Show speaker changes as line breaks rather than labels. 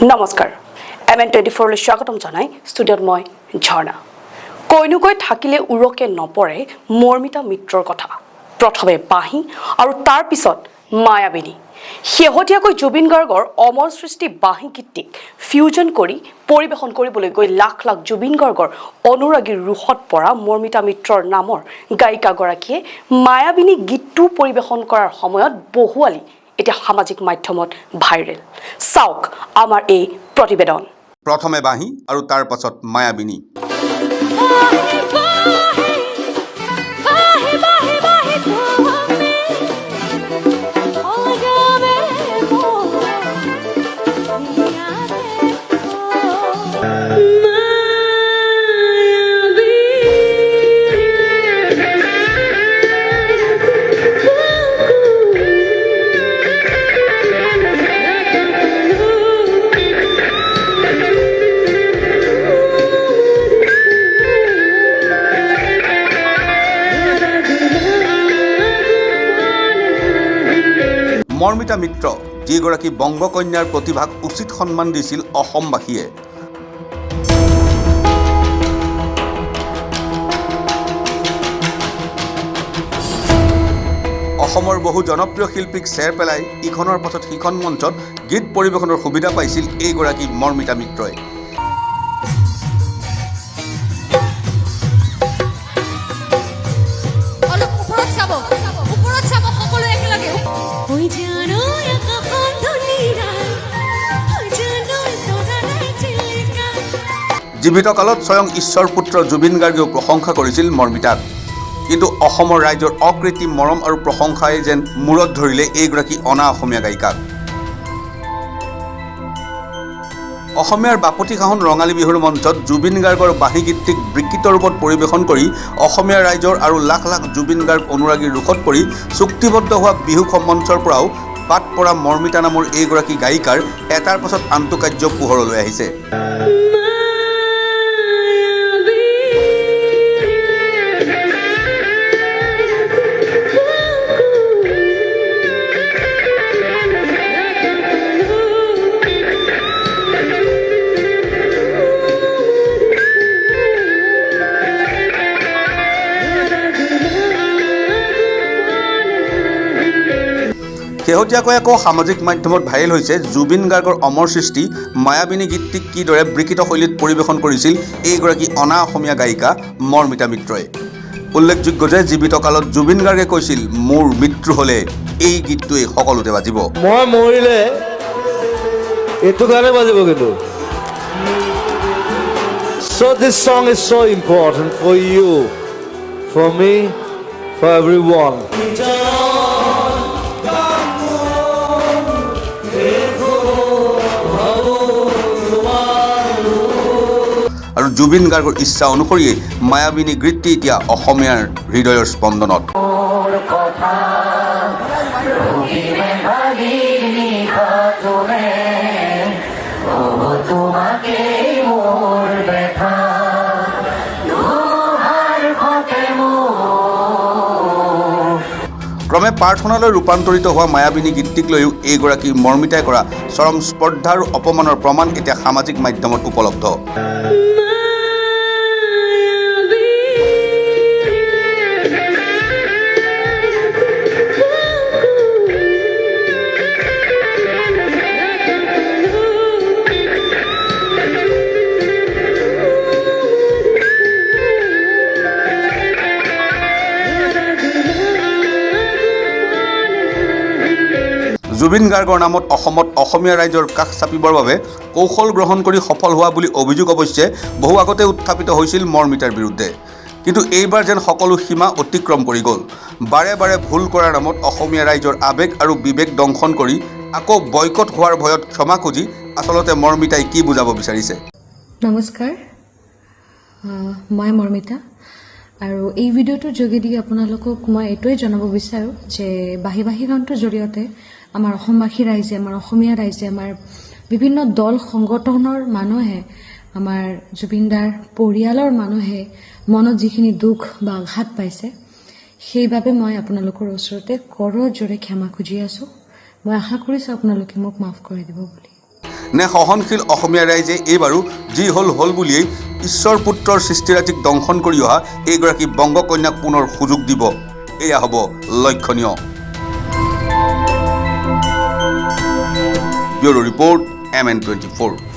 নমস্কাৰ, M N 24লৈ স্বাগতম জনাই ষ্টুডিঅ'ত মই ঝৰ্ণা। কৈনুকৈ থাকিলে উৰকে নপৰে মৰ্মিতা মিত্ৰৰ কথা। প্ৰথমে বাঁহী আৰু তাৰ পিছত মায়াবিনী। শেহতীয়াকৈ জুবিন গাৰ্গৰ অমৰ সৃষ্টি বাঁহী গীতটিক ফিউজন কৰি পৰিৱেশন কৰিবলৈ গৈ লাখ লাখ জুবিন গাৰ্গৰ অনুৰাগীৰ ৰোষত পৰা মৰ্মিতা মিত্ৰৰ নামৰ গায়িকাগৰাকীয়ে মায়াবিনী গীতটো পৰিৱেশন কৰাৰ সময়ত বহুৱালি এতিয়া সামাজিক মাধ্যমত ভাইৰেল। চাওক আমাৰ এই প্ৰতিবেদন।
প্ৰথমে বাঁহী আৰু তাৰ পাছত মায়াবিনী।
বাঁহী বাঁহী বাঁহী বাঁহী বাঁহী তুমি অলগাবে মোৰ হিয়াতে। মায়াবী।
মৰ্মিতা মিত্ৰ, যিগৰাকী বংগকন্যাৰ প্ৰতিভাক উচিত সন্মান দিছিল অসমবাসীয়ে। অসমৰ বহু জনপ্ৰিয় শিল্পীক চেৰ পেলাই ইখনৰ পাছত সিখন মঞ্চত গীত পৰিৱেশনৰ সুবিধা পাইছিল এইগৰাকী মৰ্মিতা মিত্ৰই।
অলপ ওপৰত চাব, ওপৰত চাব সকলো একেলগে। ঐ জানো আকাশখন ধুনীয়া, ঐ জানো তৰাৰে জিলিকা।
জীৱিত কালত স্বয়ং ঈশ্বৰ পুত্ৰ জুবিন গাৰ্গেও প্ৰশংসা কৰিছিল মৰ্মিতাক। কিন্তু অসমৰ ৰাইজৰ অকৃত্ৰিম মৰম আৰু প্ৰশংসাই যেন মূৰত ধৰিলে এইগৰাকী অনা অসমীয়া গায়িকাক। অসমীয়াৰ বাপতি সাহোন ৰঙালী বিহুৰ মঞ্চত জুবিন গাৰ্গৰ বাঁহী গীতটিক বিকৃত ৰূপত পৰিৱেশন কৰি অসমীয়া ৰাইজৰ আৰু লাখ লাখ জুবিন গাৰ্গ অনুৰাগীৰ ৰোষত পৰি চুক্তিবদ্ধ হোৱা বিহু মঞ্চৰ পৰাও বাদ পৰা মৰ্মিতা নামৰ এইগৰাকী গায়িকাৰ এটাৰ পাছত আনটো কাৰ্য পোহৰলৈ আহিছে। শেহতীয়াকৈ আকৌ সামাজিক মাধ্যমত ভাইৰেল হৈছে জুবিন গাৰ্গৰ অমৰ সৃষ্টি মায়াবিনী গীতটিক কিদৰে বিকৃত শৈলীত পৰিৱেশন কৰিছিল এইগৰাকী অনা অসমীয়া গায়িকা মৰ্মিতা মিত্ৰই। উল্লেখযোগ্য যে জীৱিত কালত জুবিন গাৰ্গে কৈছিল, মোৰ মৃত্যু হ'লে এই গীতটোৱেই সকলোতে বাজিব।
মই মৰিলে এইটো গানে বাজিব কিন্তু। So this song is so important for you, for me, for everyone.
আৰু জুবিন গাৰ্গৰ ইচ্ছা অনুসৰিয়েই মায়াবিনী গীতটি এতিয়া অসমীয়াৰ হৃদয়ৰ স্পন্দনত। ক্ৰমে প্ৰাৰ্থনালৈ ৰূপান্তৰিত হোৱা মায়াবিনী গীতটিক লৈও এইগৰাকী মৰ্মিতাই কৰা চৰম স্পৰ্ধা আৰু অপমানৰ প্ৰমাণ এতিয়া সামাজিক মাধ্যমত উপলব্ধ। জুবিন গাৰ্গৰ নামত অসমত অসমীয়া ৰাইজৰ কাষ চাপিবৰ বাবে কৌশল গ্ৰহণ কৰি সফল হোৱা বুলি অভিযোগ অৱশ্যে বহু আগতে উত্থাপিত হৈছিল মৰ্মিতাৰ বিৰুদ্ধে। কিন্তু এইবাৰ যেন সকলো সীমা অতিক্ৰম কৰি গ'ল। বাৰে বাৰে ভুল কৰাৰ নামত অসমীয়া ৰাইজৰ আৱেগ আৰু বিবেক দংশন কৰি আকৌ বয়কট হোৱাৰ ভয়ত ক্ষমা খুজি আচলতে মৰ্মিতাই কি বুজাব বিচাৰিছে?
নমস্কাৰ, মই মৰ্মিতা আৰু এই ভিডিঅ'টোৰ যোগেদি আপোনালোকক মই এইটোৱে জনাব বিচাৰোঁ যে বাঁহী বাঁহী গানটোৰ জৰিয়তে আমাৰ অসমবাসী ৰাইজে, আমাৰ অসমীয়া ৰাইজে, আমাৰ বিভিন্ন দল সংগঠনৰ মানুহে, আমাৰ জুবিনদাৰ পৰিয়ালৰ মানুহে মনত যিখিনি দুখ বা আঘাত পাইছে, সেইবাবে মই আপোনালোকৰ ওচৰতে কৰজোৰে ক্ষমা খুজি আছোঁ। মই আশা কৰিছোঁ আপোনালোকে মোক মাফ কৰি দিব বুলি।
নে সহনশীল অসমীয়া ৰাইজে এইবাৰো যি হ'ল হ'ল বুলিয়েই ঈশ্বৰ পুত্ৰৰ সৃষ্টিৰাজিক দংশন কৰি অহা এইগৰাকী বংগকন্যাক পুনৰ সুযোগ দিব, এয়া হ'ব লক্ষণীয়। Bureau report, MN 24।